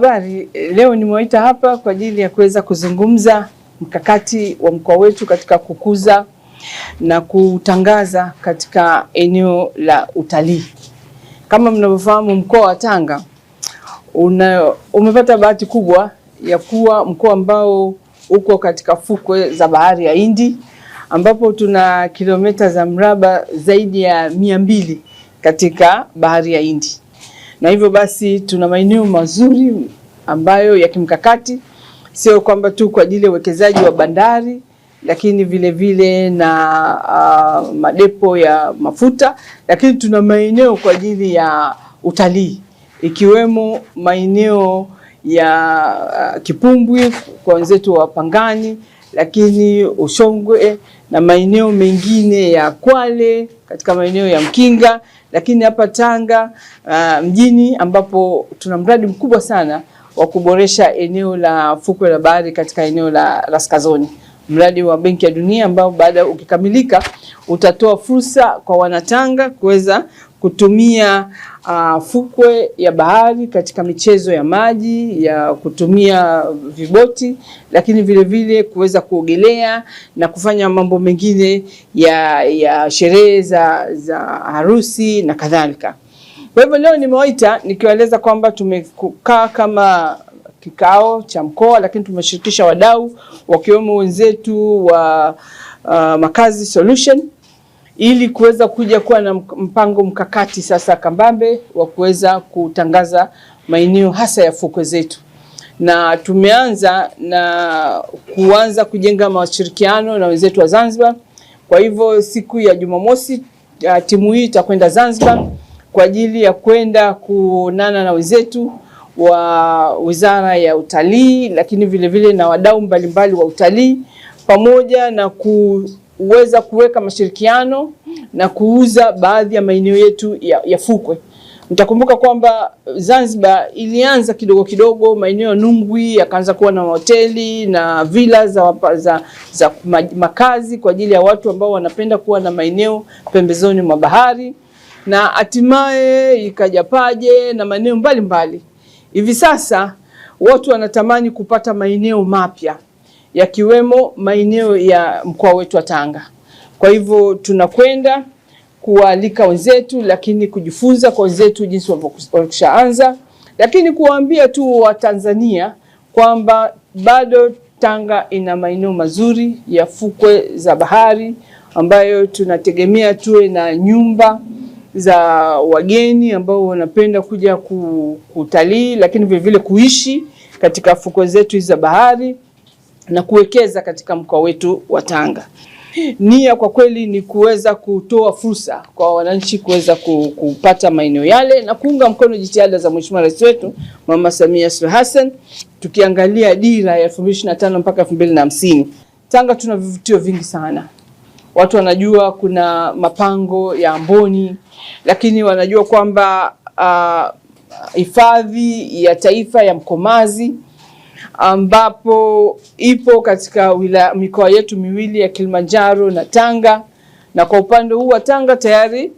Habari, leo nimewaita hapa kwa ajili ya kuweza kuzungumza mkakati wa mkoa wetu katika kukuza na kutangaza katika eneo la utalii. Kama mnavyofahamu, mkoa wa Tanga umepata bahati kubwa ya kuwa mkoa ambao uko katika fukwe za bahari ya Hindi, ambapo tuna kilomita za mraba zaidi ya 200 katika bahari ya Hindi, na hivyo basi tuna maeneo mazuri ambayo ya kimkakati, sio kwamba tu kwa ajili ya uwekezaji wa bandari, lakini vile vile na madepo ya mafuta, lakini tuna maeneo kwa ajili ya utalii ikiwemo maeneo ya Kipumbwi kwa wenzetu wa Pangani, lakini Ushongwe na maeneo mengine ya Kwale katika maeneo ya Mkinga, lakini hapa Tanga mjini ambapo tuna mradi mkubwa sana wa kuboresha eneo la fukwe la bahari katika eneo la Raskazoni, mradi wa Benki ya Dunia ambao baada ukikamilika utatoa fursa kwa Wanatanga kuweza kutumia fukwe ya bahari katika michezo ya maji ya kutumia viboti, lakini vile vile kuweza kuogelea na kufanya mambo mengine ya sherehe za harusi na kadhalika. Kwa hivyo leo nimewaita nikiwaeleza kwamba tumekaa kama kikao cha mkoa, lakini tumeshirikisha wadau wakiwemo wenzetu wa Makazi Solution ili kuweza kuja kuwa na mpango mkakati sasa kambambe wa kuweza kutangaza maeneo hasa ya fukwe zetu, na tumeanza na kuanza kujenga mashirikiano na wenzetu wa Zanzibar. Kwa hivyo siku ya Jumamosi timu hii itakwenda Zanzibar kwa ajili ya kwenda kuonana na wenzetu wa Wizara ya Utalii, lakini vile vile na wadau mbalimbali wa utalii pamoja na kuweza kuweka mashirikiano na kuuza baadhi ya maeneo yetu ya fukwe. Mtakumbuka kwamba Zanzibar ilianza kidogo kidogo, maeneo ya Nungwi yakaanza kuwa na hoteli na villa za makazi kwa ajili ya watu ambao wanapenda kuwa na maeneo pembezoni mwa bahari, na hatimaye ikaja Paje na maeneo mbalimbali. Hivi sasa watu wanatamani kupata maeneo mapya yakiwemo maeneo ya mkoa wetu wa Tanga. Kwa hivyo tunakwenda kuwaalika wenzetu, lakini kujifunza kwa wenzetu jinsi walivyoshaanza, lakini kuwaambia tu Watanzania kwamba bado Tanga ina maeneo mazuri ya fukwe za bahari ambayo tunategemea tuwe na nyumba za wageni ambao wanapenda kuja kutalii, lakini vile vile kuishi katika fukwe zetu za bahari na kuwekeza katika mkoa wetu wa Tanga. Nia kwa kweli ni kuweza kutoa fursa kwa wananchi kuweza kupata maeneo yale na kuunga mkono jitihada za Mheshimiwa Rais wetu Mama Samia Suluhu Hassan, tukiangalia dira ya 2025 mpaka 2050. Tanga tuna vivutio vingi sana. Watu wanajua kuna mapango ya Amboni, lakini wanajua kwamba hifadhi ya taifa ya Mkomazi ambapo ipo katika mikoa yetu miwili ya Kilimanjaro na Tanga. Na kwa upande huu wa Tanga tayari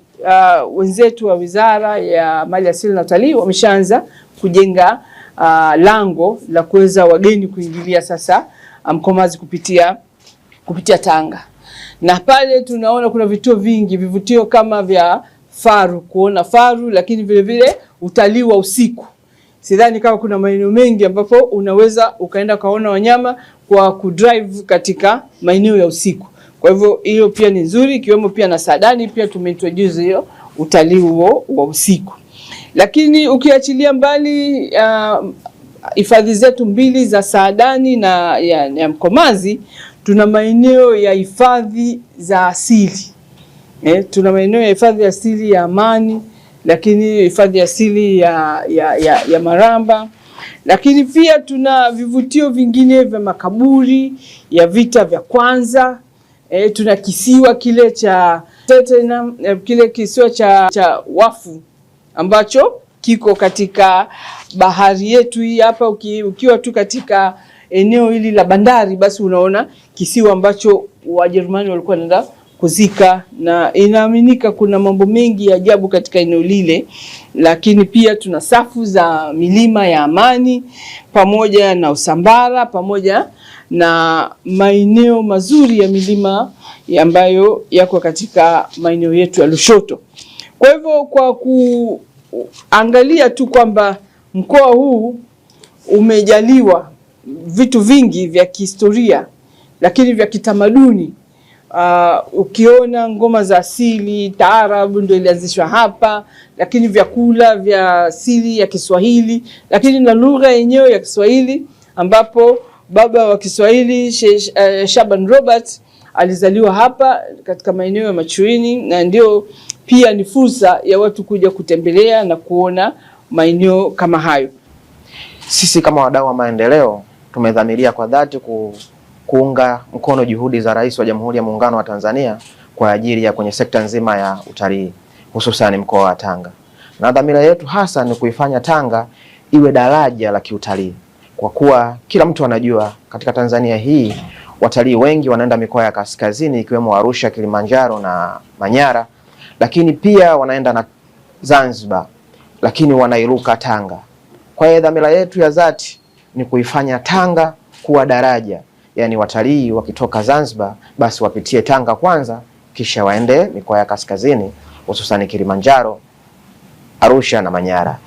wenzetu wa Wizara ya Mali Asili na Utalii wameshaanza kujenga lango la kuweza wageni kuingilia sasa Mkomazi kupitia Tanga. Na pale tunaona kuna vituo vingi, vivutio kama vya faru, kuona faru, lakini vile vile utalii wa usiku. Sidhani kama kuna maeneo mengi ambapo unaweza ukaenda ukaona wanyama kwa kudrive katika maeneo ya usiku. Kwa hivyo hiyo pia ni nzuri, ikiwemo pia na Saadani pia tumeintroduce hiyo utalii huo wa usiku. Lakini ukiachilia mbali hifadhi zetu mbili za Saadani na ya Mkomazi, tuna maeneo ya hifadhi za asili. Tuna maeneo ya hifadhi asili ya Amani, lakini hifadhi asili ya Maramba, lakini pia tuna vivutio vingine vya makaburi ya vita vya kwanza. Tuna kisiwa kile cha Tottenham, kile kisiwa cha Wafu ambacho kiko katika bahari yetu hii hapa. Ukiwa tu katika eneo hili la bandari, basi unaona kisiwa ambacho Wajerumani walikuwa wanaenda kuzika, na inaaminika kuna mambo mengi ya ajabu katika eneo lile. Lakini pia tuna safu za milima ya Amani pamoja na Usambara pamoja na maeneo mazuri ya milima ambayo yako katika maeneo yetu ya Lushoto. Kwa hivyo kwa kuangalia tu kwamba mkoa huu umejaliwa vitu vingi vya kihistoria lakini vya kitamaduni. Ukiona ngoma za asili, taarabu ndio ilianzishwa hapa, lakini vyakula vya asili ya Kiswahili, lakini na lugha yenyewe ya Kiswahili ambapo baba wa Kiswahili Shaban Robert alizaliwa hapa katika maeneo ya Machuini, na ndio pia ni fursa ya watu kuja kutembelea na kuona maeneo kama hayo. Sisi kama wadau wa maendeleo tumedhamiria kwa dhati kuunga mkono juhudi za Rais wa Jamhuri ya Muungano wa Tanzania kwa ajili ya kwenye sekta nzima ya utalii hususan mkoa wa Tanga, na dhamira yetu hasa ni kuifanya Tanga iwe daraja la kiutalii, kwa kuwa kila mtu anajua katika Tanzania hii watalii wengi wanaenda mikoa ya kaskazini ikiwemo Arusha, Kilimanjaro na Manyara, lakini pia wanaenda na Zanzibar, lakini wanairuka Tanga. Kwa hiyo dhamira yetu ya dhati ni kuifanya Tanga kuwa daraja, yaani watalii wakitoka Zanzibar basi wapitie Tanga kwanza, kisha waende mikoa ya kaskazini hususani Kilimanjaro, Arusha na Manyara.